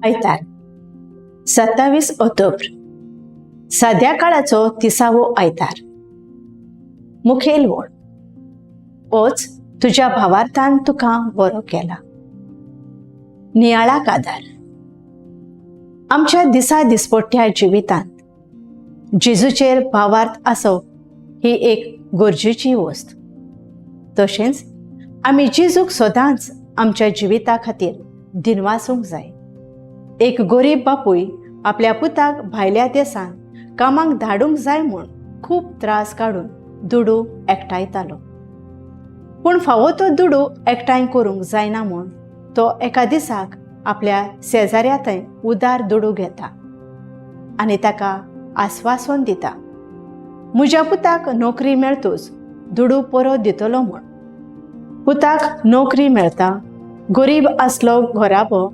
आयतार 27 ऑक्टोबर, साद्या काळाचो तिसावो आयतार. मुखेल वळ, वच, तुज्या भावार्थान तुका बरो केला. नियाळाक आदार. आमच्या दिसा दिसपट्ट्या जिवितांत जेजूचेर भावार्थ आसप ही एक गरजेची वस्त. तशेंच आमी जेजूक सदांच आमच्या जिविता खातीर दिनवासूंक जाय. एक गरीब बापूय आपल्या पुताक भायल्या देशांत कामाक धाडूंक जाय म्हूण खूब त्रास काडून दुडू एकठांयतालो. पूण फावो तो दुडू एकठांय करूंक जायना म्हूण तो एका दिसाक आपल्या शेजाऱ्या थंय उदार दुडू घेता आनी ताका आस्वासन दिता, म्हज्या पुताक नोकरी मेळतूच दुडू परत दितलो म्हूण. पुताक नोकरी मेळता. गरीब आसलो घराबो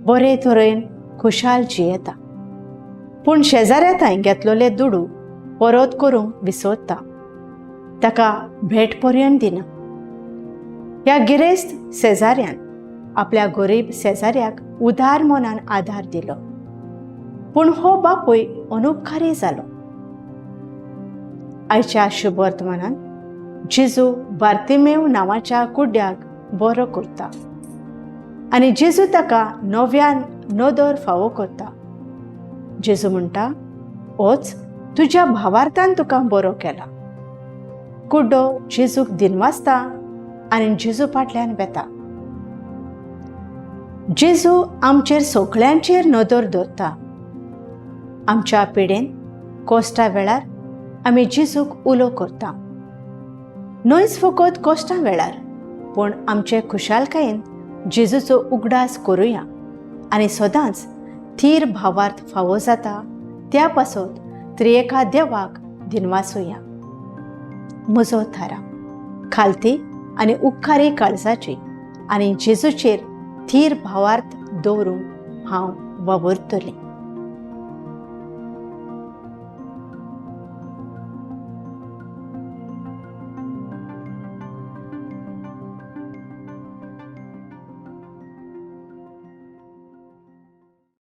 बरे तरेन खुशाल जियेता, पूण शेजाऱ्या थंय घेतलेले दुडू परत करूंक विसरता, ताका भेट पर्यंत दिना. ह्या गिरेस्त शेजाऱ्यान आपल्या गरीब शेजाऱ्याक उदार मनान आदार दिलो, पूण हो बापूय अनुपकारी जालो. आयच्या शुभवर्तमानान जेजू बार्तिमेव नांवाच्या कुड्ड्याक बरो करता आनी जेजू ताका नव्यान नदर फावो करता. जेजू म्हणटा, वच, तुज्या भावार्थान तुका बरो केला. कुड्डो जेजूक दिनवासता आनी जेजू फाटल्यान वेता. जेजू आमचेर सगळ्यांचेर नदर दवरता. आमच्या पिडेन कोश्टा वेळार आमी जेजूक उलो करता. न्हयच फकत कोश्टां वेळार, पूण आमचे खुशालकायेन जेजूचो उगडास करुया आनी सदांच थीर भावार्थ फावो जाता त्या पासत त्रिएका देवाक दिनवासुया. म्हजो थाराव: खालती आनी उपकारी काळजाची आनी जेजूचेर थीर भावार्थ दवरून हांव वावुरतलें.